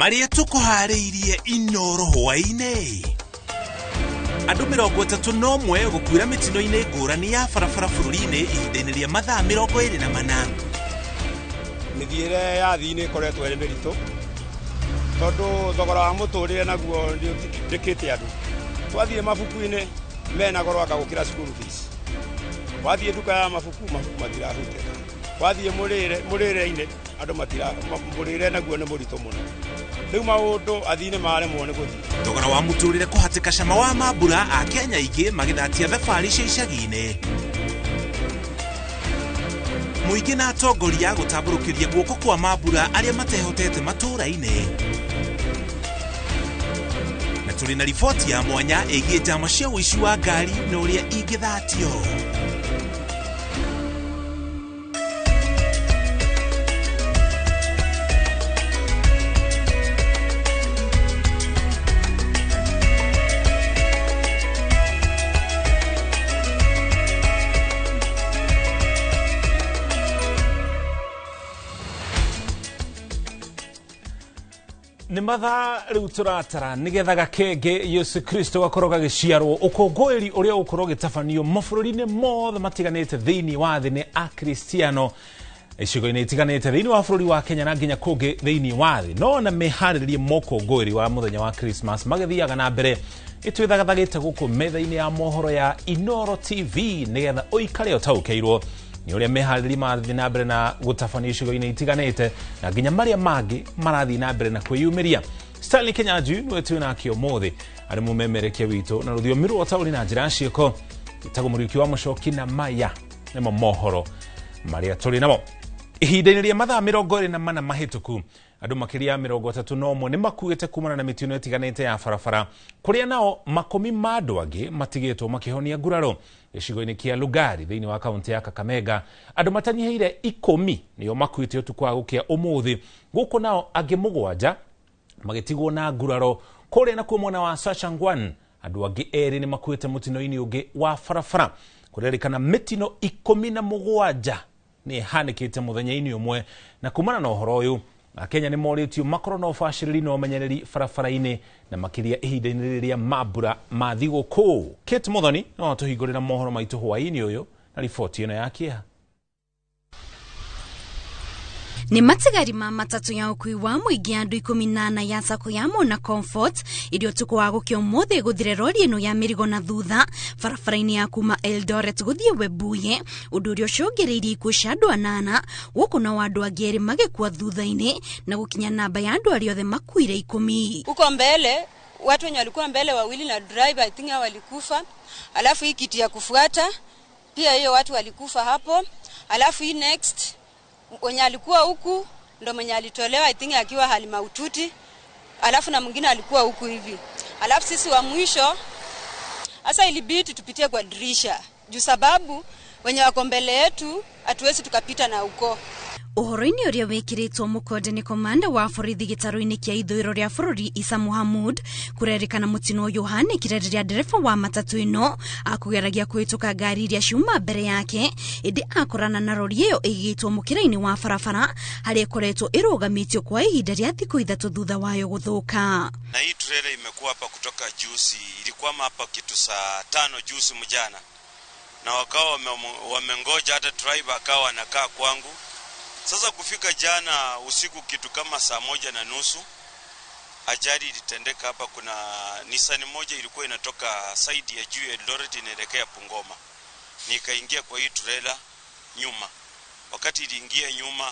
Marĩa tũkũharĩirie Inoro hwaĩ-inĩ. Andũ 31 gũkuĩra mĩtino-inĩ ngũrani ya barabara bũrũri-inĩ ihinda-inĩ rĩa mathaa 24. Mĩthiĩre ya thii nĩ ĩkoretwo ĩrĩ mĩritũ tondũ thogora wa mũtũrĩre naguo nĩ ũtindĩkĩte andũ. Twathiĩ mabuku-inĩ mena goro anga gũkĩra school fees. Wathiĩ nduka ya mabuku, mabuku matirahutĩka. Wathiĩ mũrĩre-inĩ andũ matira mũrĩre naguo nĩ mũritũ mũno. Rĩu maũndũ athii nĩ maremwo nĩ gũthiĩ. Thogora wa mũtũrĩre kũhatĩka cama wa mambura a Kenya aingĩ magĩthatia thabarĩ cia icagi-inĩ. Mũingĩ na atongoria gũtambũrũkĩria guoko kwa mambura arĩa matehotete matũũra-inĩ. Na tũrĩ na riboti ya mwanya ĩgiĩ njama cia ũici wa ngari na ũrĩa ingĩthatio. Nĩ mathaa rĩu tũratara nĩgetha gakenge Yesu Kristo gakorwo gagĩciarwo, ũkũngũĩri ũrĩa ũgũkorwo ũgĩtabanio mabũrũri-inĩ mothe matiganĩte thĩinĩ wa thĩ nĩ Akristiano icigo-inĩ itiganĩte thĩinĩ wa bũrũri wa Kenya na nginya kũngĩ thĩinĩ wa thĩ. No na mĩharĩrĩrie mũkũngũĩri wa mũthenya wa Christmas magĩthiaga na mbere ĩtwĩthagathagĩte gũkũ metha-inĩ ya mohoro ya Inoro TV nĩgetha ũikare ũtaũkĩirwo nĩ ũrĩa meharĩrĩria marathiĩ na mbere na gũtabania icigo-inĩ itiganĩte na nginya marĩa mangĩ marathiĩ na mbere na kwĩyumĩria. Stanley Kenyanjui nĩwe twĩ nake ũmũthĩ arĩ mũmemerekia witũ na rũthiomi rwa ũtaũri na njĩra ya ciĩko. Ĩtagwo Mũriũki wa Mũcoki na maya nĩmo mohoro marĩa tũrĩ namo. Ihinda-inĩ rĩa mathaa 24 mahĩtũku andũ makĩria ya 31 nĩ makuĩte kumana na mĩtino ĩtiganĩte ya barabara kũrĩa nao makũmi ma andũ angĩ matigĩtwo makĩhonia nguraro. Gĩcigo-inĩ kĩa Lugari thĩinĩ wa kaunti ya Kakamega andũ matanyihĩire 10 nĩo makuĩte ũtukũ wa gũkĩa ũmũthĩ, gũkũ nao angĩ 7 magĩtigwo na nguraro. Kũrĩa nakuo mwena wa Sachangwan andũ angĩ 2 nĩ makuĩte mũtino-inĩ ũngĩ wa barabara. Kũrerĩkana mĩtino 17 nĩ ĩhanĩkĩte mũthenya-inĩ ũmwe, na kumana na ũhoro ũyũ Akenya nĩ morĩtio makorwo na ũbacĩrĩri na ũmenyereri barabara-inĩ na makĩria ihinda-inĩ rĩrĩ rĩa mambura ma thigũkũ. Kate Muthoni no atũhingũrĩra mohoro maitũ hwaĩ-inĩ ũyũ na riboti ĩno ya kĩeha. Nĩ matigari ma matatũ ya ũkui wa mũingĩ andũ 14 ya sako ya Mona Comfort iria ũtukũ wa gũkĩa ũmũthĩ gũthire rori ĩno ya mĩrigo na thutha barabara-inĩ ya kuma Eldoret gũthiĩ Webuye, ũndũ ũrĩa ũcũngĩrĩirie ikuũ cia andũ 8 gũkũ nao andũ angĩ 2 magĩkua thutha-inĩ na gũkinya namba ya andũ arĩa othe makuire 10. Huko mbele watu wenye walikuwa mbele wawili na driver I think walikufa, alafu hii kiti ya kufuata pia hiyo watu walikufa hapo, alafu hii next wenye alikuwa huku ndo mwenye alitolewa I think akiwa hali mahututi, alafu na mwingine alikuwa huku hivi, alafu sisi wa mwisho sasa ilibidi tupitie kwa dirisha juu sababu wenye wako mbele yetu hatuwezi tukapita na huko. Ũhoro-inĩ ũrĩa wĩkĩrĩtwo mũkonde nĩ komanda wa borithi gĩtarũ-inĩ kĩa ithũĩro rĩa bũrũri Isa Muhamud, kũrerĩkana mũtino ũyũ ũhanĩkire rĩrĩa ndereba wa matatũ ĩno akũgeragia kũhĩtũka ngari iria ciuma mbere yake, ĩndĩ akorana na rori ĩyo ĩigĩtwo mũkĩra-inĩ wa barabara harĩa ĩkoretwo ĩrũgamĩtio kwa ihinda rĩa thikũ 3 thutha wayo gũthũka. Na hii trailer imekuwa hapa kutoka juzi, ilikwama hapa kitu saa 5 juzi mjana, na wakawa wamengoja hata driver akawa anakaa kwangu. Sasa kufika jana usiku kitu kama saa 1:30 ajali ilitendeka hapa. Kuna Nissan moja ilikuwa inatoka side ya juu ya Eldoret inaelekea Bungoma, nikaingia kwa hii trailer nyuma. Wakati iliingia nyuma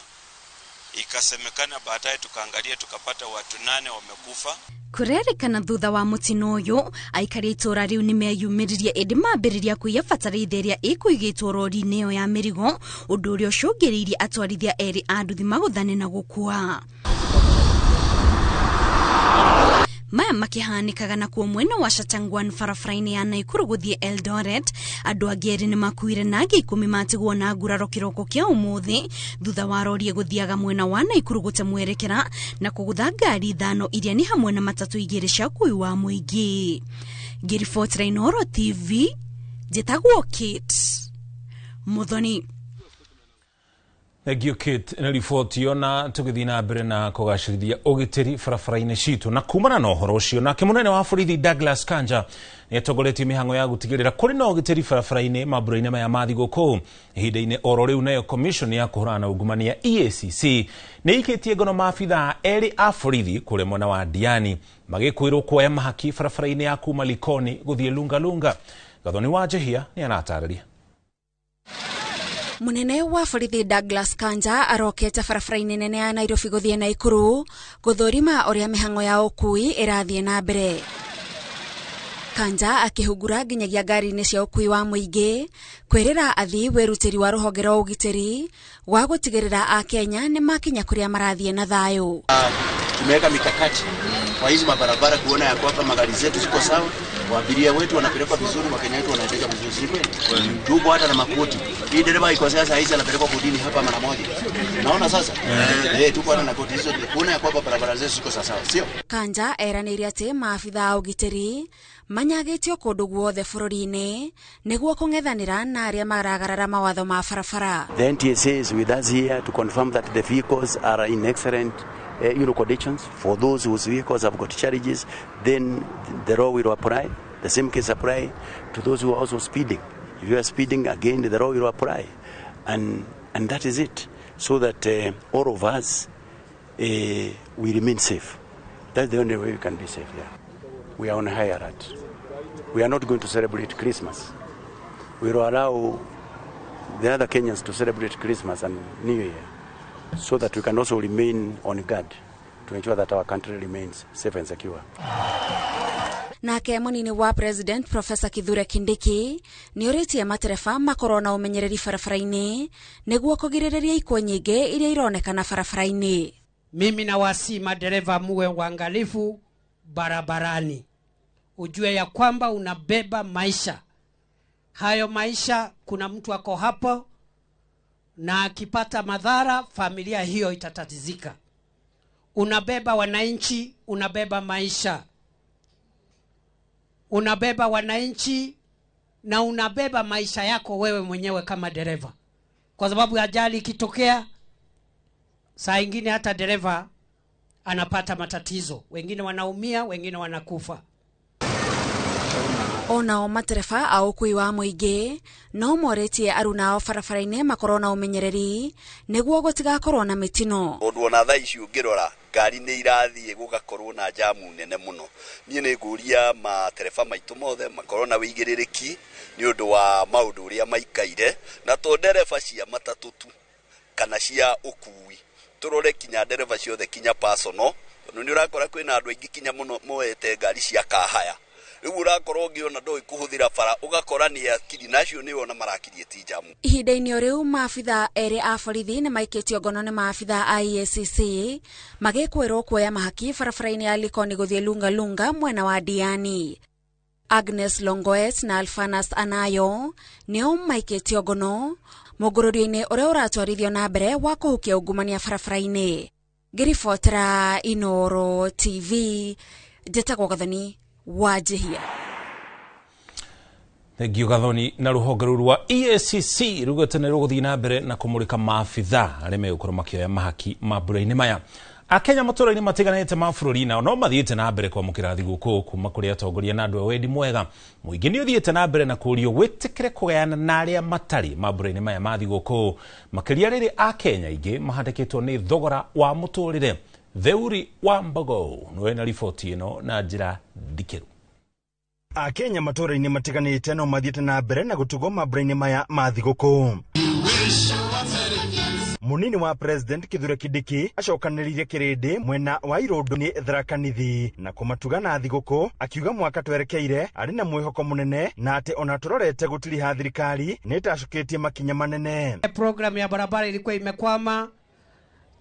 ikasemekana baadaye tukaangalia tukapata watu 8 wamekufa. Kũrerĩkana thutha wa mũtino ũyũ aikari itũra rĩu nĩ meyumĩririe ĩndĩ mambĩrĩria kũiya bataraitha ĩrĩa ĩkũigĩtwo rori-inĩ ĩyo ya mĩrigo, ũndũ ũrĩa ũcũngĩrĩirie atwarithia 2 a nduthi magũthane na gũkua. Maya makĩhanĩkaga nakuo mwena wa Sachangwan barabara-inĩ ya Naikuru gũthiĩ Eldoret, andũ angĩ 2 nĩ makuire na angĩ 10 matigwo na nguraro kĩroko kĩa ũmũthĩ thutha wa rori gũthiaga mwena wa Naikuru gũte mwerekera na kũgũtha ngari 5 iria nĩ hamwe na matatũ 2 cia ũkui wa mũingĩ. Ngĩribotera Inoro TV, njĩtagwo Kate Muthoni. Thengio Kate na riboti ĩyo, na tũgĩthiĩ na mbere na kũgacĩrithia ũgitĩri barabara-inĩ citũ. Na kumana na ũhoro ũcio, nake mũnene wa borithi Douglas Kanja nĩ atongoretie mĩhang'o ya gũtigĩrĩra kũrĩ na ũgitĩri barabara-inĩ mambura-inĩ maya ma thigũkũ. Ihinda-inĩ oro rĩu, nayo commission ya kũhũrana na ungumania EACC nĩ ĩikĩtie ngono maabithaa erĩ a borithi kũrĩa mwena wa Diani magĩkwĩrwo kuoya mahaki barabara-inĩ ya kuma Likoni gũthiĩ Lungalunga. Gathoni wa Njehia nĩ aratarĩria. Munene wa borithi Douglas Kanja arokete barabara-inĩ nene ya Nairobi gũthiĩ Naikuru gũthũrima ũrĩa mĩhang'o ya ũkui ĩrathiĩ na mbere. Kanja akĩhungura nginyagia ngari-inĩ cia ũkui wa mũingĩ kwĩrĩra athii wĩrutĩri wa rũhonge rwa ũgitĩri wa gũtigĩrĩra Akenya nĩ makinya kũrĩa marathiĩ na thayũ. Tumeweka mikakati kwa hizi mabarabara kuona ya kwamba magari zetu ziko sawa, abiria wetu wanapelekwa vizuri, Wakenya wetu wanaendeshwa vizuri, si kweli? Tupo hata na makoti. Hii dereva ikosea saa hizi anapelekwa kotini hapa mara moja. Naona sasa tupo hata na koti hizo kuona ya kwamba barabara zetu ziko sawa, sio? Kanja eranĩire atĩ maabithaa a ũgitĩri manyagĩtio kũndũ guothe bũrũri-inĩ nĩguo kũng'ethanĩra na arĩa maragarara mawatho ma barabara. The NTSA is with us here to confirm that the vehicles are in excellent conditions. For those whose vehicles have got challenges, then the law will apply. The same case apply to those who are also speeding. If you are speeding, again, the law will apply. And that is it. So that all of us, we remain safe. That's the only way we can be safe there. We are on high alert. We are not going to celebrate Christmas. We will allow the other Kenyans to celebrate Christmas and New Year, so that we can also remain on guard to ensure that our country remains safe and secure. Nake munini wa President Professor Kithure Kindiki nĩ orĩtie matereba makorwo na ũmenyereri barabara-inĩ nĩguo kũgirĩrĩria ikuũ nyingĩ iria ironekana barabara-inĩ. Mimi nawasihi madereva muwe waangalifu barabarani, ujue ya kwamba unabeba maisha. Hayo maisha, kuna mtu ako hapo na akipata madhara familia hiyo itatatizika. Unabeba wananchi, unabeba maisha. Unabeba wananchi na unabeba maisha yako wewe mwenyewe kama dereva. Kwa sababu ajali ikitokea, saa ingine hata dereva anapata matatizo. Wengine wanaumia, wengine wanakufa. Onao matereba a ũkui wa mũingĩ no morĩtie arunao barabara-inĩ makorwo na ũmenyereri nĩguo gũtigakorwo na mĩtino. Tondũ ona thaa ici ũngĩrora ngari nĩ irathiĩ gũgakorwo na jamu nene mũno. Niĩ nĩ ngũria matereba maitũ mothe makorwo na wĩigĩrĩrĩki nĩ ũndũ wa maũndũ ũrĩa maikaire, na to ndereba cia matatũ tu kana cia ũkui, tũrore kinya ndereba ciothe kinya personal, tondũ nĩ ũrakora kwĩna andũ aingĩ kinya mũno moete ngari cia kahaya. Rĩu ũrakorwo ũngĩona ndũĩ kũhũthĩra bara ũgakora nĩ akiri na acio nĩo ona marakirie ti jamu. Ihinda-inĩ o rĩu maabithaa erĩ a borithi nĩ maikĩtio ngono nĩ maabithaa a EACC magĩkwĩrwo kuoya mahaki barabara-inĩ ya Likoni gũthiĩ Lungalunga mwena wa Diani. Agnes Longoet na Alfanas Anayo nĩo maikĩtio ngono mũngũrũrio-inĩ ũrĩa ũratwarithio na mbere wa kũhukia ungumania barabara-inĩ. Ngĩribotera Inooro TV, njĩtagwo Gathoni wa Njehia. Thengio Gathoni. Na rũhonge rũu rwa EACC rugĩte nĩ rũgũthiĩ na mbere na kũmũrĩka maabithaa arĩa megũkorwo makĩoya mahaki mambura-inĩ maya. Akenya matũra-inĩ matiganĩte ma bũrũri nao no mathiĩte na mbere kwamũkĩra thigũkũ kuma kũrĩ atongoria na andũ a wendi mwega. Mũingĩ nĩ ũthiĩte na mbere na kũũrio wĩtĩkĩre kũgayana na arĩa matarĩ mambura-inĩ maya ma thigũkũ, makĩria rĩrĩ Akenya aingĩ mahandĩkĩtwo nĩ thogora wa mũtũrĩre. Theuri wa Mbogo nĩwe na riboti ĩno na njĩra ndikĩru. Akenya matũra-inĩ matiganĩte no mathiĩte na mbere na gũtugwo mambura-inĩ maya ma thigũkũ. Munini wa President Kithure Kindiki acokanĩrĩirie kĩrĩndĩ mwena wa Irũndũ-inĩ Tharaka Nithi na kũmatuga na thigũkũ, akiuga mwaka twerekeire arĩ na mwĩhoko mũnene na atĩ ona tũrorete gũtiriha thirikari nĩ ĩtacũkĩtie makinya manene. Programu ya barabara ilikuwa imekwama.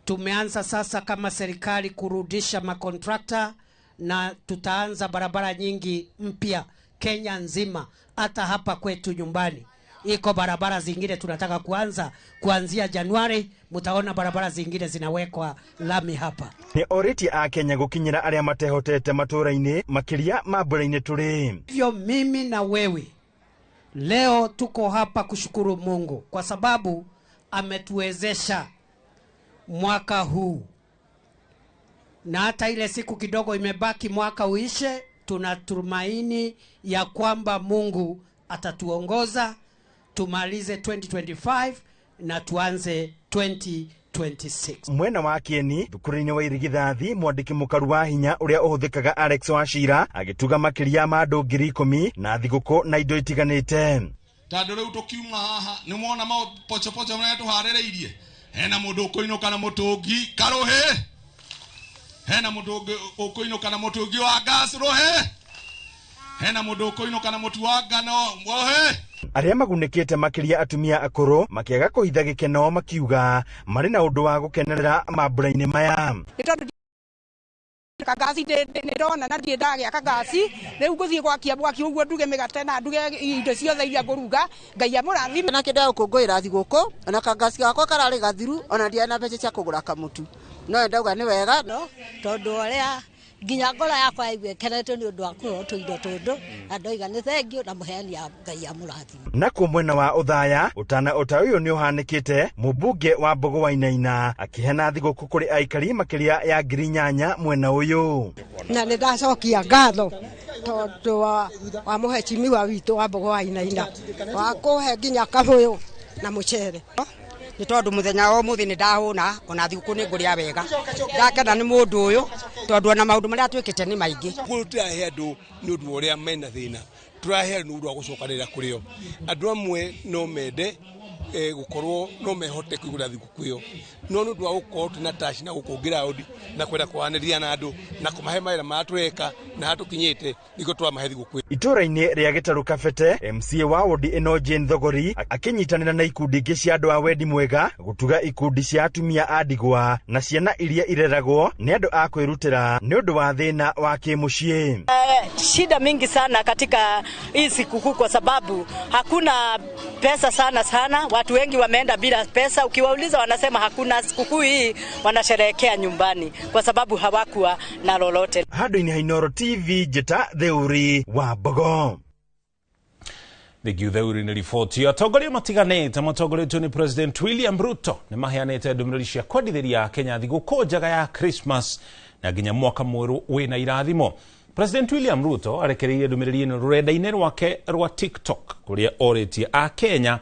Tumeanza sasa kama serikali kurudisha makontrakta na tutaanza barabara nyingi mpya Kenya nzima, hata hapa kwetu nyumbani. Iko barabara zingine tunataka kuanza kuanzia Januari, mtaona barabara zingine zinawekwa lami hapa. Nĩ orĩtie Akenya gũkinyĩra arĩa matehotete matũra-inĩ makĩria mambura-inĩ tũrĩ. Hivyo mimi na wewe leo tuko hapa kushukuru Mungu kwa sababu ametuwezesha. mwaka huu, na hata ile siku kidogo imebaki mwaka uishe, tunatumaini ya kwamba Mungu atatuongoza tumalize 2025 na tuanze 2026. Mwena wa Kieni thukuru-inĩ wa Irigithathi mwandĩki mũkaru wa hinya ũrĩa ũhũthĩkaga Alex Wachira agĩtuga makĩria ma andũ 10,000 na thigũkũ na indo itiganĩte. Tondũ rĩu tũkiuma haha nĩ mwona mapochopocho marĩa tũharĩrĩirie, hena mũndũ ũkũinũka na mũtũngi karũhĩ, hena mũndũ ũkũinũka na mũtũngi wa gas rũhĩ, hena mũndũ ũkũinũka na mũtu wa ngano rũhĩ. Arĩa magunĩkĩte makĩria atumia akũrũ makĩaga kũhitha gĩkeno makiuga marĩ na ũndũ wa gũkenerera mambura-inĩ maya. Nĩ tondũ kangasi nĩ ndona na ndirĩ ndagĩa kangasi, rĩu ngũthiĩ gwakia mwaki ũguo nduge mĩgate na nduge indo ciothe iria ngũruga, Ngai amũrathime. Na kĩndũ gũkũngũĩra thigũkũ ona kangasi gakwa kararĩ gathiru ona ndiarĩ na mbeca cia kũgũra kamũtu, no ndauga nĩ wega no tondũ ũrĩa nginya ngoro yakwa yaigua ĩkenete nĩ ũndũ wa kũheo tũindo tũndũ na ndoiga nĩ thengiũ na mũheani ya Ngai amũrathime. Nakuo mwena wa Othaya ũtana ota ũyũ nĩ ũhanĩkĩte, mũmbunge wa Mbogo Wainaina akĩheana thigũkũ kũrĩ aikari makĩria ya 8,000 mwena ũyũ. Na nĩ ndacokia ngatho tondũ wa mũhecimiwa witũ wa Mbogo Wainaina wa kũhe nginya kabũyũ na mũcere. Nĩ tondũ mũthenya wa ũmũthĩ nĩ ndahũna ona thigũkũ nĩ ngũrĩa wega, ndakena nĩ mũndũ ũyũ tondũ ona maũndũ marĩa twĩkĩte nĩ maingĩ. Tũrahe andũ nĩ ũndũ wa ũrĩa mena thĩna, tũrahe andũ nĩ ũndũ wa gũcokanĩrĩra kũrĩ o. Andũ amwe no mende gũkorwo no mehote kũigũra thigũkũ ĩyo, no nĩ ũndũ wa gũkorwo twĩna taci na gũkũ ground na kwenda kwaranĩria na andũ na kũmahe mawĩra marĩa tũreka na harĩa tũkinyĩte nĩguo twamahe thigũkũ. Itũũra-inĩ rĩa Gĩtarũ Kabete, MCA wa wodi ĩno Jane Thogori akĩnyitanĩra na ikundi ingĩ cia andũ a wendi mwega gũtuga ikundi cia atumia a ndigwa na ciana iria ireragwo nĩ andũ a kwĩrutĩra nĩ ũndũ wa thĩna wa kĩmũciĩ. Shida mingi sana katika hii sikukuu kwa sababu hakuna pesa sana sana, watu wengi wameenda bila pesa. Ukiwauliza wanasema hakuna sikukuu hii, wanasherehekea nyumbani kwa sababu hawakuwa na lolote. Handũ-inĩ ha Inooro TV, njĩta Theuri wa Mbogo. Thengiũ Theuri nĩ riboti. Atongoria matiganĩte matongoretio nĩ President William Ruto nĩ maheanĩte ndũmĩrĩri cia kwendithĩria Kenya thigũkũ njega ya Christmas na nginya mwaka mwerũ wĩna irathimo. President William Ruto arekereirie ndũmĩrĩri ĩno rũrenda-inĩ rwake rwa TikTok kũrĩa orĩtie a Kenya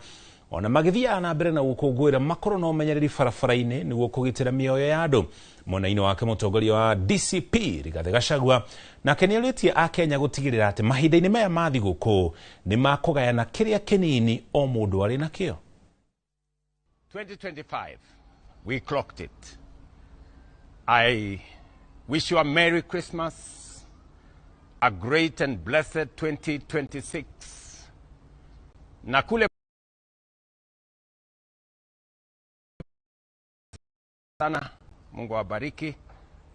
ona magĩthiaga na mbere na gũkũngũĩra makorwo na ũmenyereri barabara-inĩ nĩguo kũgitĩra mĩoyo ya andũ. Mwena-inĩ wake mũtongoria wa DCP Rigathĩ Gachagua nake nĩorĩtie a Kenya gũtigĩrĩra atĩ mahinda-inĩ maya ma thigũkũ nĩ makũgayana kĩrĩa kĩnini o mũndũ arĩ nakĩo. 2025 we clocked it. I wish you a Merry Christmas, a great and blessed 2026. Na kule sana, Mungu awabariki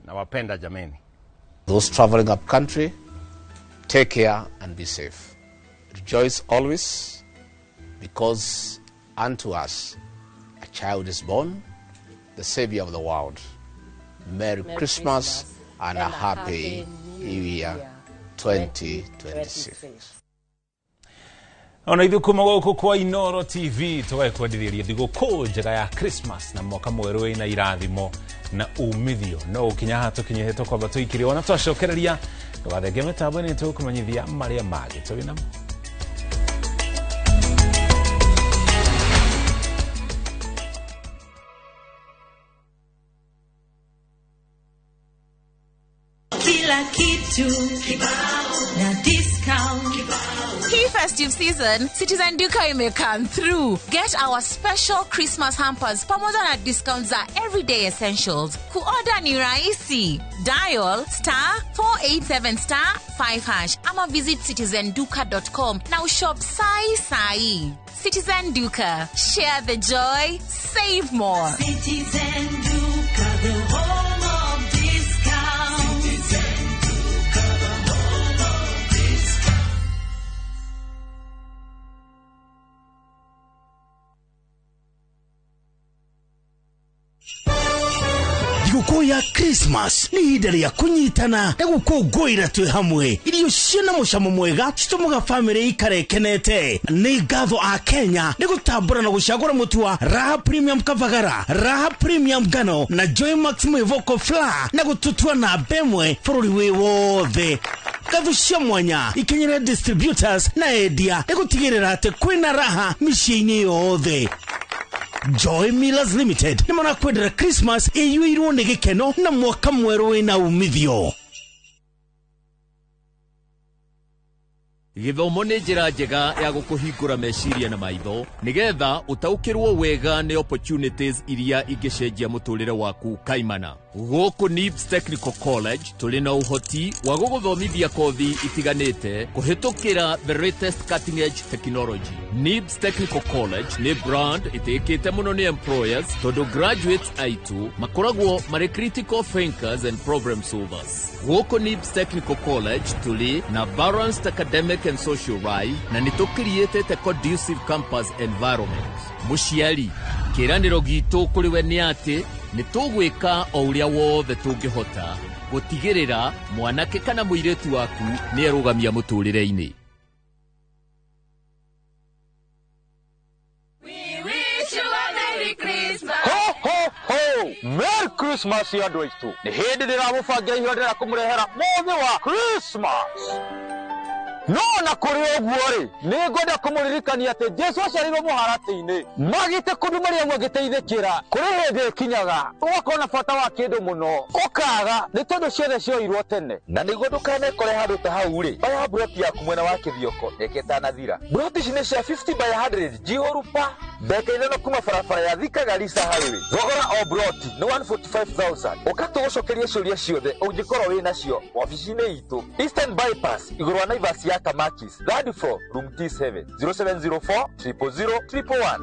na wapenda jameni. Those traveling up country, take care and be safe. Rejoice always, because unto us a child is born, the Savior of the world. Merry Christmas and a Happy New Year 2026. Ona ithuĩ kuma gũkũ kwa Inooro TV tũgagĩkwendithĩria thigũkũ njega ya Christmas na mwaka mwerũ wĩna irathimo na umithio. No ũkinya haha tũkinyĩte tũkwamba tũikire ona twacokereria ndũgathenge mĩtambo-inĩ tũkũmenyithia marĩa mangĩ tũrĩ namo. Kila kitu kibao na discount kibao. Hii festive season, Citizen Duka ime come through. Get our special Christmas hampers pamoja na discounts za everyday essentials. Kuorder ni rahisi. Dial *487*5# ama visit citizenduka.com na ushop sai sai. Citizen Duka, share the joy, save more. Citizen Duka, the home of discount. Citizen Duka, the home of discount. Thigũkũ Thigũkũ ya Christmas nĩ ihinda rĩa kũnyitana na gũkũngũĩra twĩ hamwe. Irio ciĩna mũcamo mwega citũmaga bamĩrĩ ikare ĩkenete. Nĩ ngatho a Kenya nĩ gũtambũra na gũcagũra mũtu wa Raha Premium Kavagara, Raha Premium Ngano na Joy Max Mwĩvoko Flour na gũtũtua namba ĩmwe bũrũri wĩ wothe. Ngatho cia mwanya ikinyĩre distributors na endia nĩ gũtigĩrĩra atĩ kwĩna raha mĩciĩ-inĩ yothe. Joy Millers Limited nĩ marakwendera Christmas ĩiyũirwo nĩ gĩkeno na mwaka mwerũ wĩna umithio. Gĩthomo nĩ njĩra njega ya gũkũhingũra meciria na maitho nĩgetha ũtaũkĩrwo wega nĩ opportunities iria ingĩcenjia mũtũrĩre waku kaimana. Gũkũ NIBS Technical College tũrĩ na ũhoti wa gũgũthomithia kothi itiganĩte kũhĩtũkĩra the latest cutting edge technology. NIBS Technical College nĩ brand ĩtĩkĩte mũno nĩ employers tondũ graduates aitũ makoragwo marĩ critical thinkers and problem solvers. Gũkũ NIBS Technical College tũrĩ na balanced academic and social life na nĩ tũkiriĩtĩte conducive campus environment. Mũciari, kĩĩranĩro gitũ kũrĩ we nĩ atĩ nĩ tũgwĩka o ũrĩa wothe tũngĩhota gũtigĩrĩra mwanake kana mũirĩtu waku nĩ erũgamia mũtũrĩre-inĩ. Ho ho ho! Merry Christmas andũ aitũ. Nĩ hĩndĩ ndĩramũbangira ihinda rĩa kũmũrehera mũthĩ wa Christmas. No na kũrĩ ũguo rĩ, nĩ ngwenda kũmũririkania atĩ Jesu aciarirwo mũharatĩ-inĩ. Magĩte kũndũ Mariamu agĩteithĩkĩra. Kũrĩ hĩndĩ ĩkinyaga ũgakorwo na bata wa kĩndũ mũno, ũkaga nĩ tondũ ciothe cioirwo tene. Na nĩguo ndũkanekore handũ ta hau rĩ, oya mburoti yaku mwena wa Kĩthioko mĩaka ĩtanathira. Mburoti ici nĩ cia 50 by 100 njihũru pa ndagĩka 5 kuma barabara ya Thika Garissa Highway. Thogora o mburoti nĩ 145,000. Ũka tũgũcokerie ciũria ciothe ũngĩkorwo wĩ nacio wabici-inĩ itũ Eastern Bypass igũrũ wa Naivas ya Kamakis, third floor, room T7, 0704 000 111.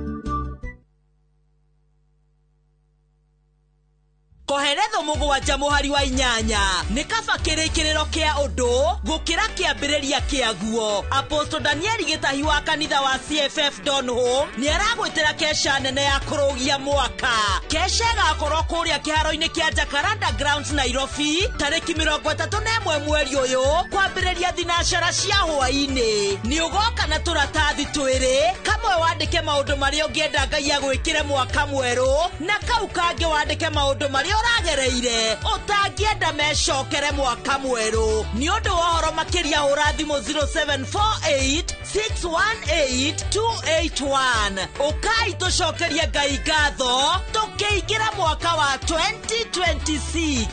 Koheretho 7 mũhari wa 8 nĩ kaba kĩrĩkĩrĩro kĩa ũndũ gũkĩra kĩambĩrĩria kĩaguo. Apostle Daniel Gĩtahi wa kanitha wa CFF Donholm nĩ aragwĩtĩra kesha nene ya kũrũgia mwaka. Kesha ĩgakorwo kũrĩa kĩharo-inĩ kĩa Jacaranda Grounds Nairobi tarĩki 31 mweri ũyũ kwambĩrĩria thinacara cia hwaĩ-inĩ. Nĩ ũgoka na tũratathi twĩrĩ, kamwe wandĩke maũndũ marĩa ũngĩenda Ngai agwĩkĩre mwaka mwerũ na kau kangĩ wandĩke maũndũ marĩa ũragereire ũtangĩenda mecokere mwaka mwerũ. Nĩ ũndũ wa ũhoro makĩria hũra thimũ 0748 618 281. Ũkai tũcokerie Ngai ngatho tũkĩingĩra mwaka wa 2026.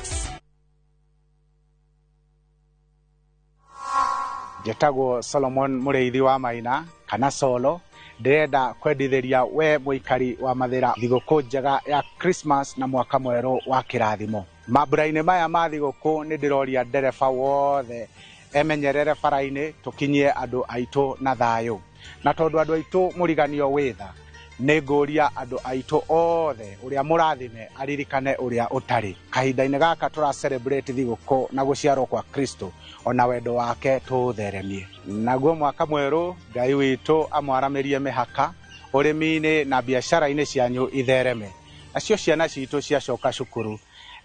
Njetagwo Solomon Mũrĩithi wa Maina kana Solo. Ndĩrenda kwendithĩria we mũikari wa Mathĩra thigũkũ njega ya Christmas na mwaka mwerũ wa kĩrathimo. Mambura-inĩ maya ma thigũkũ nĩ ndĩroria ndereba wothe emenyerere bara-inĩ tũkinyie andũ aitũ na thayũ. Na tondũ andũ aitũ mũriganio wĩ tha, nĩ ngũria andũ aitũ othe ũrĩa mũrathime aririkane ũrĩa ũtarĩ. Kahinda-inĩ gaka tũra celebrate thigũkũ na gũciarwo kwa Kristo ona wendo wake tũũtheremie. Naguo mwaka mwerũ Ngai witũ amwaramĩrie mĩhaka ũrĩmi-inĩ na biacara-inĩ cianyu ithereme. Nacio ciana citũ ciacoka cukuru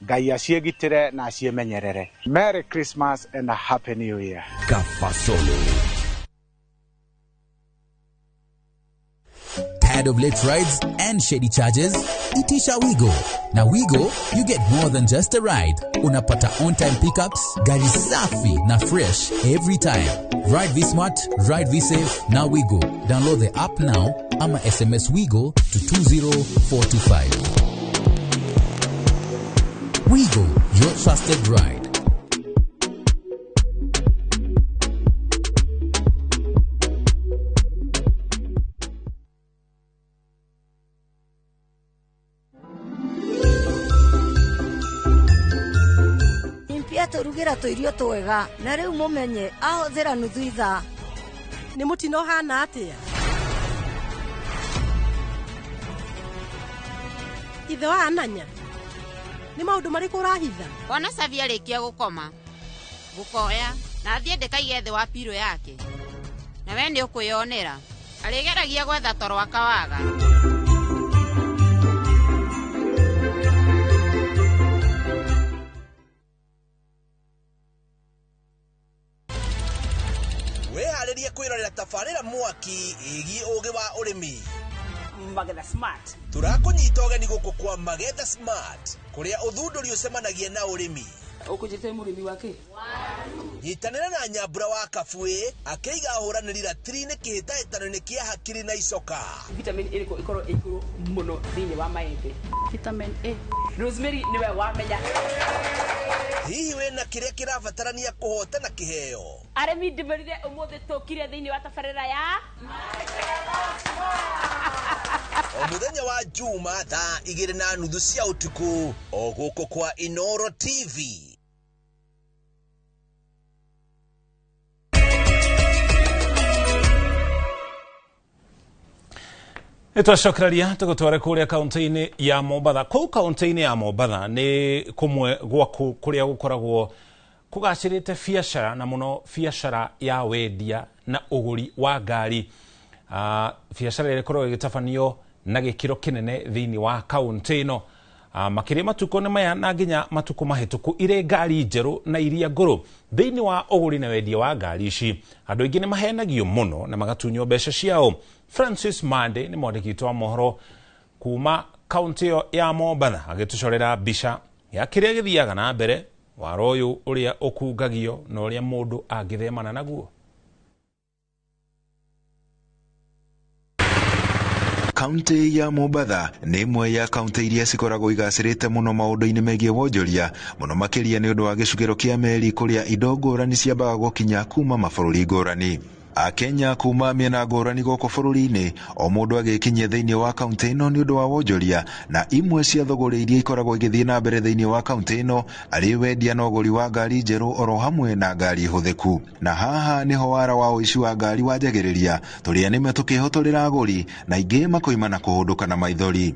Ngai aciĩgitĩre na aciĩmenyerere. Merry Christmas and a Happy New Year. Kafasolo. Tired of late rides and shady charges? Itisha Wigo. Now Wigo, you get more than just a ride. Unapata on-time pickups, gari safi na fresh every time. Ride V-Smart, ride V-Safe, now Wigo. Download the app now ama SMS Wigo to 20425. Wigo, your trusted ride. Tũrugĩra tũirio twega na rĩu mũmenye ahũthĩra nuthu ithaa. Nĩ mũtino ũhana atĩa? Ithe wa Ananya, nĩ maũndũ marĩkũ ũrahitha? Wona Savi arĩkia gũkoma ngũkoya na thiĩ ndĩkaige thĩ wa pirũ yake, na we nĩ ũkwĩyonera arĩgeragia gwetha toro akawaga. Wĩhaarĩrie kwĩrorera tabarĩra mwaki ĩgiĩ ũũgĩ wa ũrĩmi. Magetha Smart. Tũrakũnyita ũgeni gũkũ kwa Magetha Smart, kũrĩa ũthundũri ũcemanagia na ũrĩmi. Ũkũnjĩte mũrĩmi wake? Nyitanĩra na Nyambura wa Kabuĩ akĩiga ahũranĩri ratiri-inĩ kĩhĩtahĩtano-inĩ kĩa hakiri na icoka. Vitamin ĩrĩkũ ĩkorwo ĩ igũrũ mũno thĩinĩ wa maembe? Vitamin A. Rosemary nĩwe wamenya. Hihi wĩna kĩrĩa kĩrabatarania kũhotana kĩheo? Arĩmi ndĩmwĩrire ũmũthĩ tũkire thĩinĩ wa tabarĩra ya O mũthenya wa Juma thaa 2:30 cia ũtukũ o gũkũ kwa Inoro TV. Nĩ twacokereria tũgũtware kũrĩa kaũntĩ-inĩ ya Mombatha. Kũu kaũntĩ-inĩ ya Mombatha nĩ kũmwe gwa kũrĩa gũkoragwo kũgacĩrĩte biacara na mũno biacara ya wendia na ũgũri wa ngari. Biacara ĩrĩa ĩkoragwo ĩgĩtabanio na gĩkĩro kĩnene thĩinĩ wa kaũntĩ ĩno. Makĩria matukũ-inĩ maya na nginya matukũ mahĩtũku irĩ ngari njerũ na iria ngũrũ. Thĩinĩ wa ũgũri na wendia wa ngari ici andũ aingĩ nĩ mahenagio mũno na magatunywo mbeca ciao. Francis Mande nĩ mwandĩki witũ wa mohoro kuma kaũntĩ ĩyo ya Mombatha agĩtũcorera mbica ya kĩrĩa gĩthiaga na mbere waro ũyũ ũrĩa ũkungagio na ũrĩa mũndũ angĩthemana naguo. Kaunti ya Mombatha nĩ ĩmwe ya kaunti iria cikoragwo igacĩrĩte mũno maũndũ-inĩ megiĩ wonjoria, mũno makĩria nĩ ũndũ wa gĩcukĩro kĩa meri kũrĩa indo ngũrani ciambaga gũkinya kuma mabũrũri ngũrani. Akenya kuma mĩena ngũrani gũkũ bũrũri-inĩ o mũndũ agĩkinyia thĩinĩ wa kaunti ĩno nĩ ũndũ wa wonjoria, na imwe cia thũgũrĩ iria ikoragwo igĩthiĩ na mbere thĩinĩ wa kaunti ĩno arĩ wendia na ũgũri wa ngari njerũ oro hamwe na ngari hũthĩku. Na haha nĩho wara wa ũici wa ngari wanjagĩrĩria, tũrĩa nĩme tũkĩhotorera agũri na aingĩ makoima na kũhũndũka na maithori.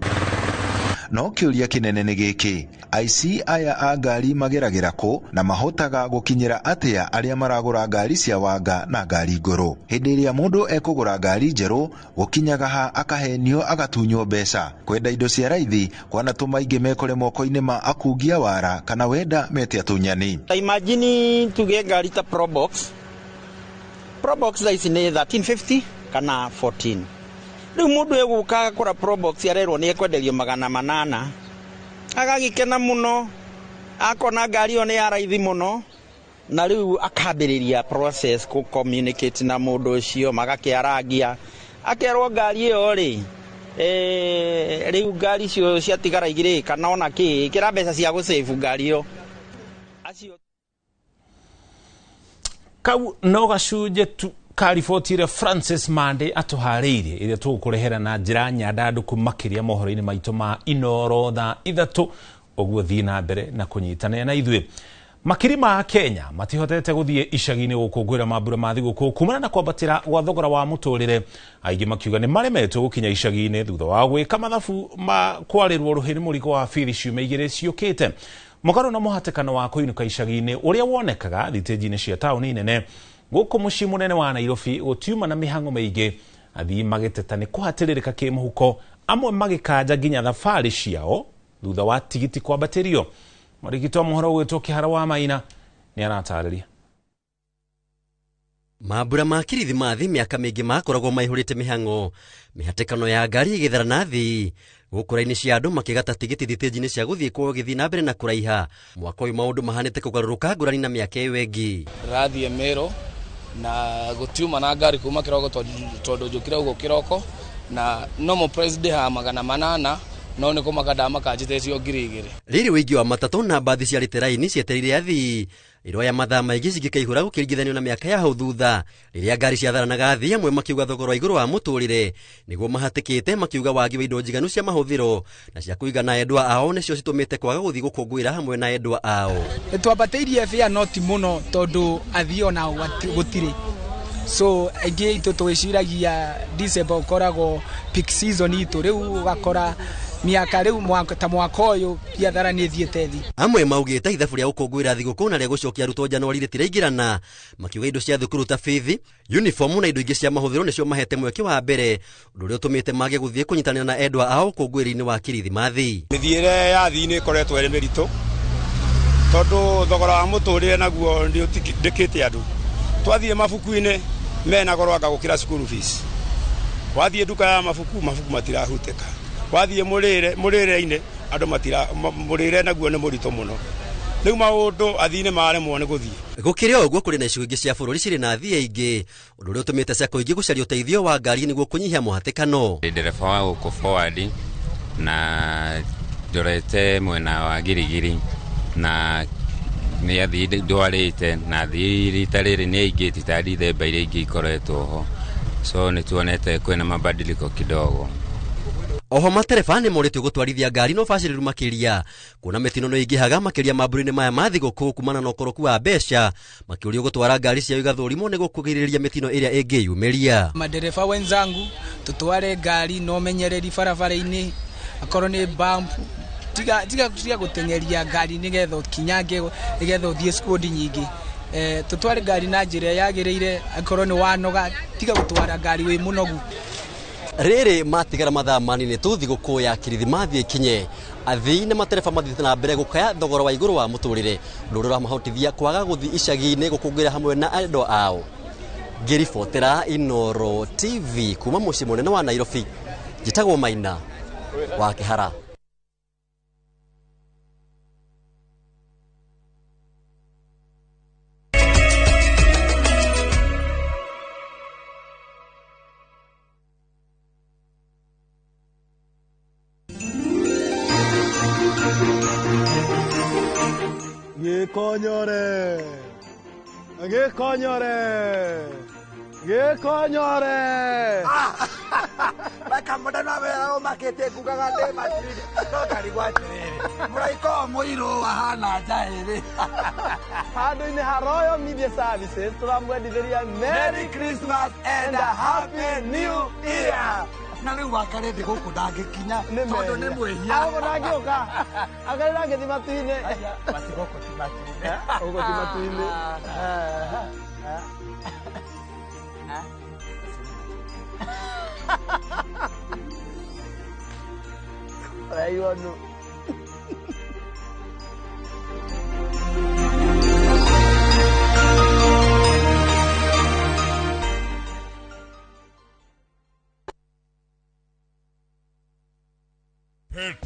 No kĩũria kĩnene nĩ gĩkĩ, aici aya a ngari mageragĩra kũ na mahotaga gũkinyĩra atĩa arĩa maragũra ngari cia wanga na ngari ngũrũ? Hĩndĩ ĩrĩa mũndũ ekũgũra ngari njerũ gũkinyaga ha akahenio agatunywo mbeca. Kwenda indo cia raithi kwanatũma aingĩ mekore moko-inĩ ma akungia wara kana wenda mete atunyani. Ta imagine tuge ngari ta Probox. Probox thaa ici nĩ 1350 kana 14. Rĩu mũndũ egũka agakora Probox arerwo nĩ ekwenderio 800, agagĩkena mũno, akona ngari ĩyo nĩ ya raithi mũno, na rĩu akambĩrĩria process kũ communicate na mũndũ ũcio, magakĩarangia, akerwo ngari ĩyo rĩ, rĩu ngari icio ciatigara igĩrĩ kana ona kĩ, ĩkĩra mbeca cia gũsave ngari ĩyo. Kau no gacunjĩ tu ka riboti ĩrĩa Francis Mande atũharĩirie ĩrĩa tũgũkũrehera na njĩra nyandandũku makĩria mohoro-inĩ maitũ ma Inoro thaa 3 ũguo thiĩ na mbere na kũnyitanĩra na ithuĩ. Makiri ma Kenya matihotete gũthiĩ icagi-inĩ gũkũngũĩra mambura ma thigũkũ kumana na kwambatĩra gwa thogora wa mũtũrĩre. Aingĩ makiuga nĩ maremetwo gũkinya icagi-inĩ thutha wa gwĩka mathabu ma kwarĩrwo rũhĩ nĩ mũrigo wa bithi ciumia igĩrĩ ciũkĩte. Mũgarũ na mũhatĩkano wa kũinũka icagi-inĩ ũrĩa wonekaga thitĩnji-inĩ cia taũni nene gũkũ mũciĩ mũnene wa Nairobi gũtiuma na mĩhang'o mĩingĩ, athii magĩteta nĩ kũhatĩrĩrĩka kĩmũhuko, amwe magĩkanja nginya thabarĩ ciao thutha wa tigiti kwambatĩrio. Mwandĩki wa mohoro ũgwĩtwo Kĩhara wa Maina nĩ aratarĩria. Mambura ma kirithimathi mĩaka mĩingĩ makoragwo maihũrĩte mĩhang'o, mĩhatĩkano ya ngari ĩgĩthara na thĩ, gũkũ raini cia andũ makĩgata tigiti thitĩnji-inĩ cia gũthiĩ kwao gĩthiĩ na mbere na kũraiha. Mwaka ũyũ maũndũ mahanĩte kũgarũrũka ngũrani na mĩaka ĩyo ĩngĩ. Ndĩrathiĩ Meru na gũtiuma na ngari kuma kĩroko tondũ njũkire ũguo kĩroko na normal price ndĩhaga 800 no nĩ kũmaka ndamaka njĩtĩtio 2000. Rĩrĩ ũingĩ wa matatũ na mbathi ciarĩte raini cietereire athii iroya mathaa maingĩ cingĩkaihũra gũkĩringithanio na mĩaka ya hau thutha rĩrĩa ngari ciatharanaga athii amwe makiuga thogora wa igũrũ wa mũtũrĩre nĩguo mahatĩkĩte, makiuga wagi wa indo njiganu cia mahũthĩro na cia kũigana endwa ao nĩcio citũmĩte kwaga gũthiĩ gũkũngũĩra hamwe na endwa ao. Nĩtwambatĩirie bĩa noti mũno tondũ athii onao gũtirĩ, so aingĩ itũ twĩciragia December ũkoragwo peak season itũ, rĩu ũgakora miaka rĩu ta mwaka ũyũ biathara nĩ ĩthiĩte thĩ. Amwe maugĩte ithabu rĩa gũkũngũĩra thigũkũ na rĩa gũcokia arutwo Januari rĩtiraingĩrana, makiuga indo cia thukuru ta bithi, uniform na indo ingĩ cia mahũthĩro nĩcio mahete mweke wa mbere, ũndũ ũrĩa ũtũmĩte mage gũthiĩ kũnyitanĩra na endwa ao ũkũngũĩri-inĩ wa kirithimathi. Mĩthiĩre ya athii nĩ ĩkoretwo ĩrĩ mĩritũ tondũ thogora wa mũtũrĩre naguo nĩ ũtindĩkĩte andũ. Twathiĩ mabuku-inĩ Mena goro anga gũkĩra school fees. Wathiĩ nduka ya mabuku, mabuku matirahutĩka. Wathiĩ mũrĩre-inĩ andũ matira mũrĩre naguo nĩ mũritũ mũno. Rĩu maũndũ athii nĩ maremwo nĩ gũthiĩ. Gũkĩrĩ o ũguo kũrĩ na icigo ingĩ cia bũrũri cirĩ na athii aingĩ, ũndũ ũrĩa ũtũmĩte sacco ingĩ gũcaria ũteithio wa ngari nĩguo kũnyihia mũhatĩkano. Ndĩ ndereba wa gũkũ forward na ndorete mwena wa Girigiri na nĩ athii ndwarĩte na athii rita rĩrĩ nĩ aingĩ ti ta Dithemba iria ingĩ ikoretwo ho, so nĩ tuonete kwĩna mabadiliko kidogo. Oho matereba nĩ morĩtio gũtwarithia ngari na ũbacĩrĩru makĩria kuona mĩtino no ĩingĩhaga makĩria mambũra-inĩ maya ma thigũkũ kumana na ũkoroku wa mbeca, makĩũrio gũtwara ngari ciao igathũrimwo nĩguo kũgirĩrĩria mĩtino ĩrĩa ĩngĩyumĩria. Madereba wenzangu tutware ngari na ũmenyereri barabara-inĩ, akorwo nĩ bump tiga tiga tiga gũteng'eria ngari nĩgetha ũkinyange nĩgetha ũthiĩ squad nyingĩ. Tutware ngari na njĩra yagĩrĩire, akorwo nĩ wanoga tiga gũtwara ngari wĩ mũnogu. Rĩrĩ matigara mathaa manini tu thigũkũ ya Kirithimathi ĩkinye, athii na matereba mathiĩte na mbere gũkaya thogora wa igũrũ wa mũtũrĩre, ũndũ ũrĩa ũramahotithia kwaga gũthiĩ icagi-inĩ gũkũngũĩra hamwe na endwa ao. Ngĩribotera Inooro TV kuma mũciĩ mũnene wa Nairobi, njĩtagwo Maina wa Kĩhara. Gĩkonyore, gĩkonyore, gĩkonyore. Makamũndano wĩra ũmakĩtie ngugaga ndĩ Madrid no ngarigwo atĩrĩrĩ mũraika ũyũ mũirũ ahana njaĩrĩ. Handũ-inĩ ha Royal Media Services tũramwendithĩria Merry Christmas and a Happy New Year. Na rĩu wakarĩ ndĩ gũkũ ndangĩkinya tondũ nĩ mwĩhia. Agũkũ ndangĩũka akarĩ ndangĩthiĩ matu-inĩ. Basi gũkũ ti matu-inĩ. Gũkũ ti matu-inĩ. Ũraigua nũ?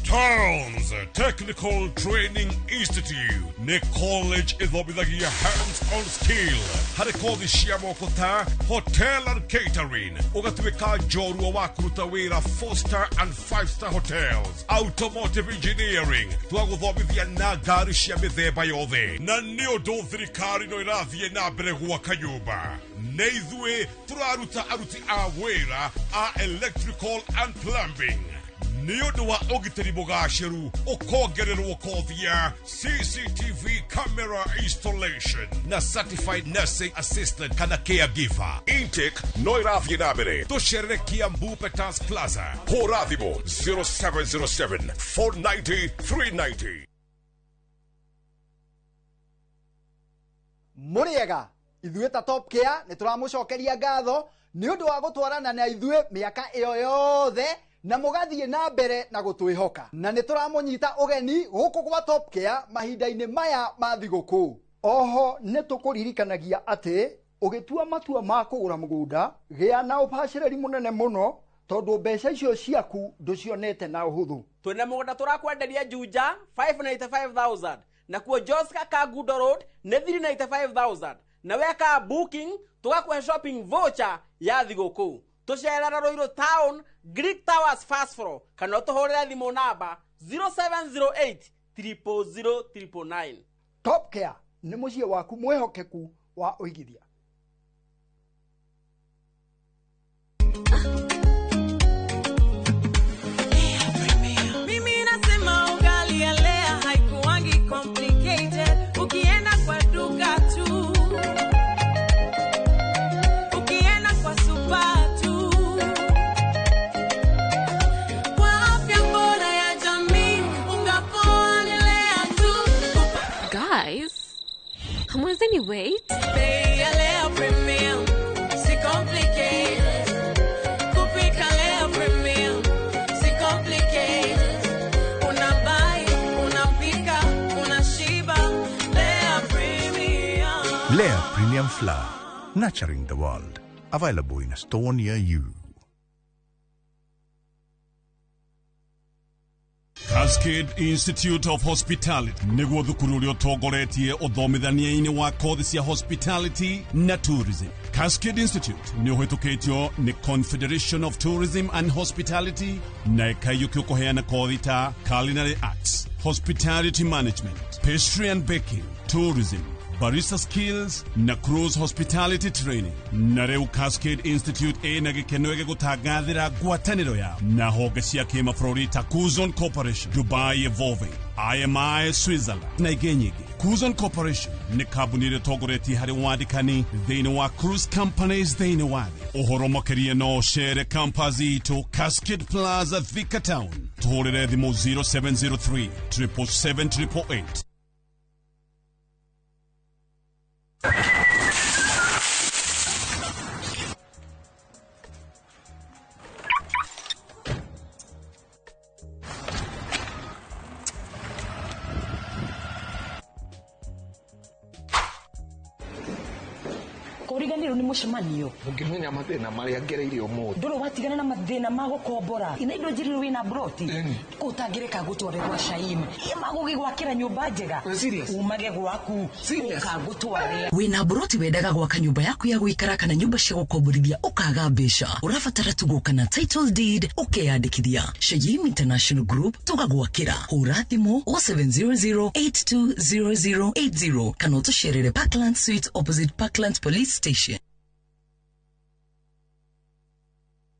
Towns Technical Training Institute nĩ college ĩthomithagia hands-on skill harĩ kothi cia moko ta hotel and catering, ũgatuĩka njorua wa kũruta wĩra 4-star and 5-star hotels, automotive engineering twagũthomithia na ngari cia mĩthemba yothe, na nĩ ũndũ thirikari no ĩrathiĩ na mbere gwaka nyũmba nĩ ithuĩ tũraruta aruti a wĩra a electrical and plumbing. Nĩ ũndũ wa ũgitĩri mũgacĩru ũkongererwo kothi ya CCTV camera installation na certified nursing assistant kana caregiver. Intake no ĩrathiĩ na mbere. Tũcerere Kiambu Peters Plaza. Hũra thimũ 0707 490 390. Mũrĩega ithuĩ ta Top Care nĩ tũramũcokeria ngatho nĩ ũndũ wa gũtwarana na ithuĩ mĩaka ĩyo yothe na mũgathiĩ na mbere na gũtwĩhoka, na nĩ tũramũnyita ũgeni gũkũ gwa Top Care mahinda-inĩ maya ma thigũkũ. Oho nĩ tũkũririkanagia atĩ ũgĩtua matua ma kũgũra mũgũnda gĩa na ũbacĩrĩri mũnene mũno tondũ mbeca icio ciaku ndũcionete na ũhũthũ. Twĩna mũgũnda tũrakwenderia Juja 595,000 nakuo Joska Kangundo Road nĩ 395,000 na weka booking tũgakũhe shopping voucher ya thigũkũ. Tũcerera Ruiru Town Greek Towers first floor kana ũtũhũrĩre thimũ namba 0708 000 999. Top Care nĩ mũciĩ waku mwĩhokeku wa ũigithia. Mimi nasema ugali ya Lea haikuangi complicated. Ukienda kwa duka tu, ukienda kwa super tu, kwa afya bora ya jamii unga poa ni Lea tu. Guys, hamwezi wait? Bei ya Lea Premium si complicated. Kupika Lea Premium si complicated. Unabuy, unapika, unashiba. Lea Premium. Lea Premium Flour, nurturing the world. Available in a store near you. Cascade Institute of Hospitality nĩguo thukuru ũrĩa ũtongoretie ũthomithania-inĩ wa kothi cia hospitality na tourism. Cascade Institute nĩ ũhĩtũkĩtio nĩ Confederation of Tourism and Hospitality na ĩkaiyũkio kũheana kothi ta culinary arts, hospitality management, pastry and baking, tourism, barista skills na cruise hospitality training. Na rĩu Cascade Institute ĩna gĩkeno gĩgũtangathĩra ngwatanĩro yao na honge cia kĩmabũrũri ta Kuzon Corporation, Dubai Evolving, IMI Switzerland na ingĩ nyingĩ. Kuzon Corporation nĩ kambuni ĩrĩa ĩtongoretie harĩ wandĩkani thĩinĩ wa cruise companies thĩinĩ wa thĩ. Ũhoro makĩria no ũcere campus itũ Cascade Plaza, Thika Town. Tũhũrĩre thimũ 0703 777 888. Kũriganĩrwo nĩ mũcemanio. Ũngĩmenya mathĩna marĩa ngereire ũmũthĩ. Ndũrĩ watigana na mathĩna ma gũkombora. Ina indo njirire wĩna broti. Kũ ũtangĩreka gũtware gwa Shaim. Magũgĩgwakĩra nyũmba njega. Umage gwaku. Ũkagũtware. Wĩna broti wendaga gwaka nyũmba yaku ya gũikara kana nyũmba cia gũkomborithia ũkaga mbeca. Ũrabatara tu gũka na title deed ũkeyandĩkithia. Shaim International Group tũgagwakĩra. Hũra thimũ 0700 820080 kana ũtũcerere Parkland Suite opposite Parkland Police Station.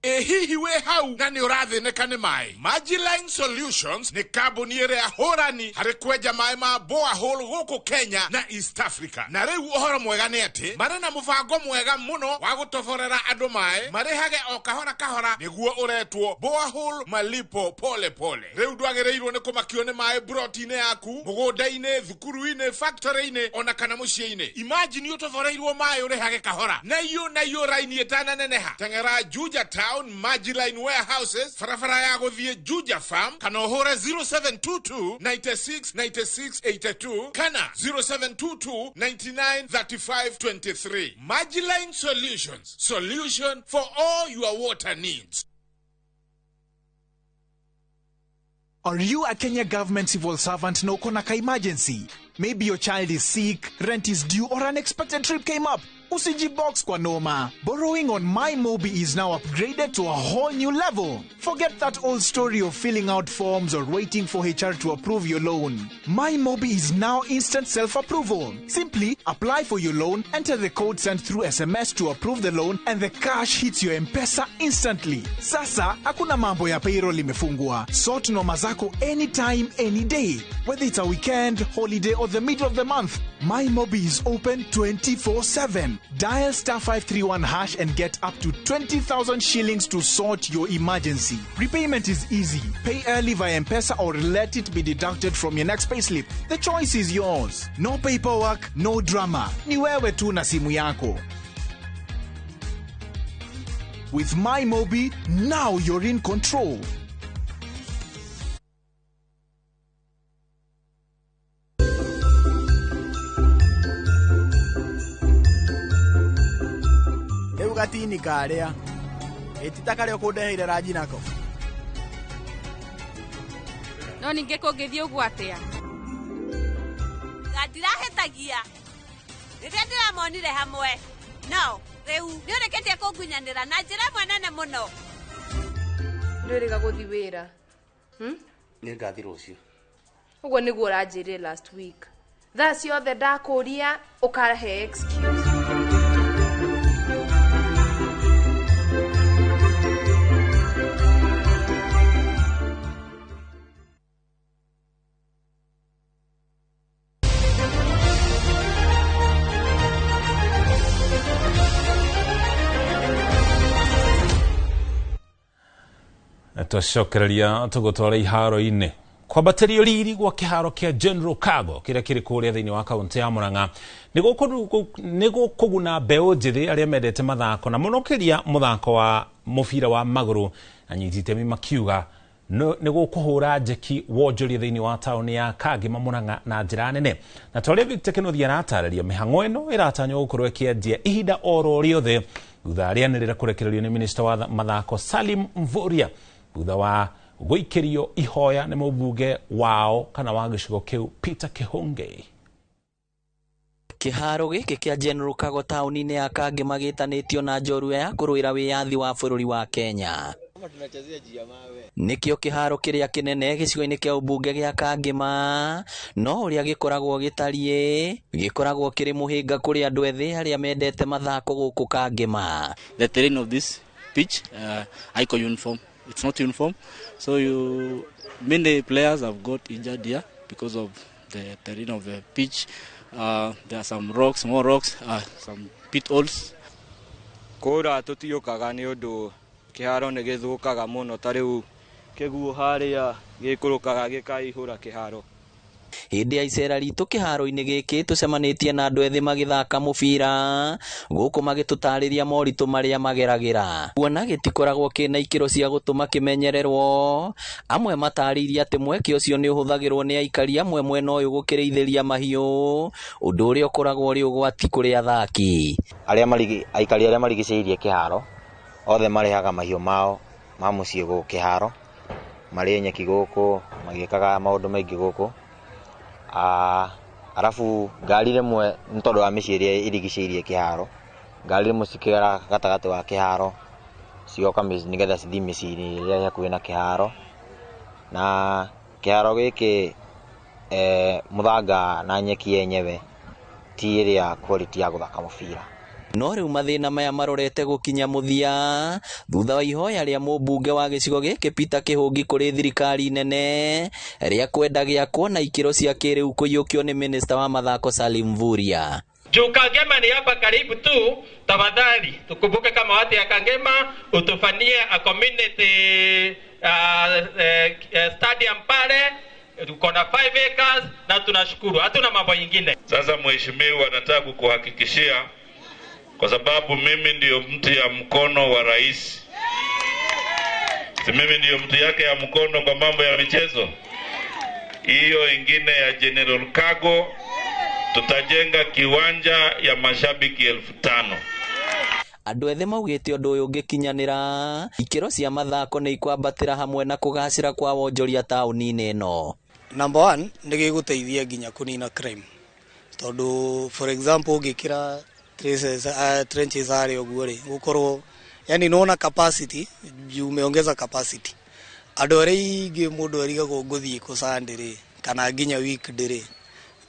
Ĩ hihi wĩ hau na nĩ ũrathĩnĩka nĩ maĩ? Magiline Solutions nĩ kambuni ĩrĩa hũrani harĩ kwenja maĩ ma borehole gũkũ Kenya na East Africa. Na rĩu ũhoro mwega nĩ atĩ marĩ na mũbango mwega mũno wa gũtoborera andũ maĩ marĩhage o kahora kahora, nĩguo ũretwo borehole malipo pole pole. Rĩu ndwagĩrĩirwo nĩ kũmakio nĩ maĩ broti-inĩ yaku, mũgũnda-inĩ, thukuru-inĩ, factory-inĩ ona kana mũciĩ-inĩ. Imagine ũtoboreirwo maĩ ũrĩhage kahora na iyo raini ĩtananeneha. Teng'era Juja Town Magiline Warehouses, barabara ya gũthiĩ Juja Farm, kana ũhũre 0722 96 96 82 kana 0722 99 35 23. Magiline Solutions, solution for all your water needs. Are you a Kenya government civil servant na uko na ka emergency? Maybe your child is sick, rent is due, or an unexpected trip came up. Usijibox kwa noma. Borrowing on MyMobi is now upgraded to a whole new level. Forget that old story of filling out forms or waiting for HR to approve your loan. MyMobi is now instant self-approval. Simply apply for your loan, enter the code sent through SMS to approve the loan, and the cash hits your M-Pesa instantly. Sasa, hakuna mambo ya payroll imefungwa. Sort noma zako anytime, any day. Whether it's a weekend, holiday, or the middle of the month, MyMobi is open 24/7. Dial star 531 hash and get up to 20,000 shillings to sort your emergency. Repayment is easy. Pay early via M-Pesa or let it be deducted from your next payslip. The choice is yours. No paperwork, no drama. Ni wewe tu na simu yako. With MyMobi, now you're in control. Gatini karia ĩtita karĩa ũkũndeheire ranji nako. No ningĩ kũngĩthiĩ ũguo atĩa? Ndirahĩtagia rĩrĩa ndĩramonire hamwe. No rĩu nĩũrĩkĩtie kũngunyanĩra na njĩra ĩmwe nene mũno. Ndwĩrĩga gũthiĩ wĩra? Nĩngathiĩ rũciũ. Ũguo nĩguo ũranjĩrire last week. Thaa ciothe ndakũria ũkahe excuse. Twacokereria tũgũtwara iharo-inĩ kwambatĩrio riri gwa kĩharo kĩa General Cargo kĩrĩa kĩrĩ kũrĩa thĩinĩ wa kaũntĩ ya Murang'a nĩ gũkũguna mbeũ njĩthĩ arĩa mendete mathako na mũno kĩria mũthako wa mũbira wa magũrũ. Anyiti itemi makiuga nĩ gũkũhũra njeki wonjoria thĩinĩ wa taũni ya Kangema Murang'a na njĩra nene. Na ta ũrĩa Victor Kĩnuthia aratarĩria, mĩhang'o ĩno ĩratanywo gũkorwo ĩkĩanjia ihinda oro rĩothe Thutha rĩanĩrĩra kũrekererio nĩ minista wa mathako Salim Mvurya thutha wa gũikĩrio ihoya nĩ mũmbunge wao kana wa gĩcigo kĩu Peter Kihunge. Kĩharo gĩkĩ kĩa General Kago taũni-inĩ ya Kangema gĩtanĩtio na njorua ya kũrũĩra wĩyathi wa bũrũri wa Kenya. Nĩkĩo kĩharo kĩrĩa kĩnene gĩcigo-inĩ kĩa ũmbunge gĩa Kangema, no ũrĩa gĩkoragwo gĩtariĩ gĩkoragwo kĩrĩ mũhĩnga kũrĩ andũ ethĩ arĩa mendete mathako gũkũ Kangema. The terrain of this pitch, haiko uniform. It's not uniform. So you many players have got injured here because of the terrain of the pitch. There are some rocks, more rocks, some pit holes. Kura tutiukaga ni undu kiharo ni githukaga muno ta riu kiguo haria gikurukaga gikaihura kiharo. Hĩndĩ ya icera ritũ kĩharo-inĩ gĩkĩ tũcemanĩtie na andũ ethĩ magĩthaka mũbira gũkũ magĩtũtarĩria moritũ marĩa mageragĩra. Kuona gĩtikoragwo kĩna ikĩro cia gũtũma kĩmenyererwo, amwe matarĩirie atĩ mweke ũcio nĩ ũhũthagĩrwo nĩ aikari amwe mwena ũyũ gũkĩrĩithĩria mahiũ, ũndũ ũrĩa ũkoragwo ũrĩ ũgwati kũrĩ athaki. Aikari arĩa marigicĩirie kĩharo othe marehaga mahiũ mao ma mũciĩ gũkũ kĩharo, marĩe nyeki gũkũ, magĩkaga maũndũ maingĩ gũkũ. Arabu ngari rĩmwe nĩ tondũ wa mĩciĩ ĩrĩa ĩrigicĩirie kĩharo, ngari rĩmwe cikĩgera gatagatĩ wa kĩharo cigoka nĩgetha cithiĩ mĩciĩ-inĩ ĩrĩa ĩ hakuhĩ na kĩharo. Na kĩharo gĩkĩ mũthanga na nyeki yenyewe ti ĩrĩa quality ya gũthaka mũbira. No rĩu mathĩna maya marorete gũkinya mũthia thutha wa ihoya rĩa mũmbunge wa gĩcigo gĩkĩ Peter Kihũngi kũrĩ thirikari nene rĩa kwenda gĩakwo na ikĩro cia kĩrĩu kũiyũkio nĩ minista wa mathako Salim Mvurya. Juu Kangema ni hapa karibu tu, tafadhali tukumbuke kama watu ya Kangema utufanyie a community stadium pale, tuko na 5 acres na tunashukuru, hatuna mambo yingine. Sasa mheshimiwa, nataka kukuhakikishia kwa sababu mimi ndio mtu ya mkono wa rais. Si mimi ndio mtu yake ya mkono kwa mambo ya michezo. Hiyo ingine ya General Kago tutajenga kiwanja ya mashabiki 5,000. Andũ ethĩ maugĩte ũndũ ũyũ ũngĩkinyanĩra ikĩro cia mathako nĩ ikwambatĩra hamwe na kũgacĩra kwa wonjoria taũni-inĩ ĩno. Number 1 nĩ gĩgũteithia nginya kũnina crime, tondũ for example ũngĩkĩra trenches harĩa ũguo rĩ, gũkorwo yani nona capacity, umeongeza capacity. Andũ arĩa aingĩ mũndũ arigagwo ngũthiĩ kũ Sunday rĩ kana nginya weekday rĩ,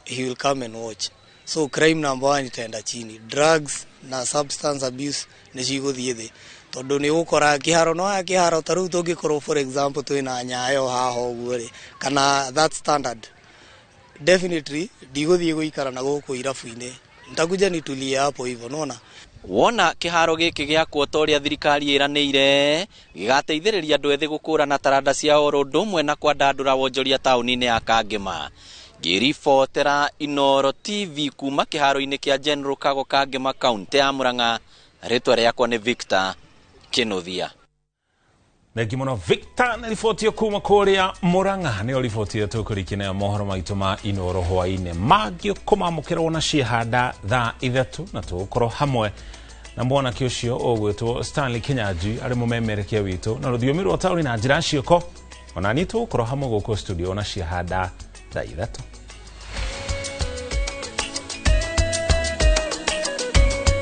he will come and watch. So crime number 1 itaenda chini, drugs na substance abuse nĩ cigũthiĩ thĩ, tondũ nĩ ũgũkora kĩharo no ya kĩharo ta rĩu tũngĩkorwo for example twĩna Nyayo haha ũguo rĩ, kana that standard, definitely ndigũthiĩ gũikara na gũkũ irabu-inĩ, nitakuja nitulie hapo hivyo, nona. Wona kĩharo gĩkĩ gĩakwo ta ũrĩa thirikari ĩranĩire gĩgateithĩrĩria andũ ethĩ gũkũrana taranda ciao oro ũndũ ũmwe na kwandandũra wonjoria taũni-inĩ ya Kangema. Ngĩribotera Inooro TV kuma kĩharo-inĩ kĩa General Kago Kangema kaunti ya Murang'a, rĩtwa rĩakwa nĩ Victor Kĩnuthia. Thengi mũno Victor na riboti ĩyo kuma kũrĩa Murang'a. Nĩyo riboti ĩrĩa tũkũrikia nayo mohoro maitũ ma Inooro hwaĩ-inĩ mangĩ kũmamũkĩrwo na ciehanda thaa 3, na tũgũkorwo hamwe na mwanake ũcio ũgwĩtwo Stanley Kinyanjui arĩ mũmemerekia witũ na rũthiomi rwa taũni na njĩra ciĩko. Ona niĩ tũgũkorwo hamwe gũkũ studio na ciehanda thaa 3.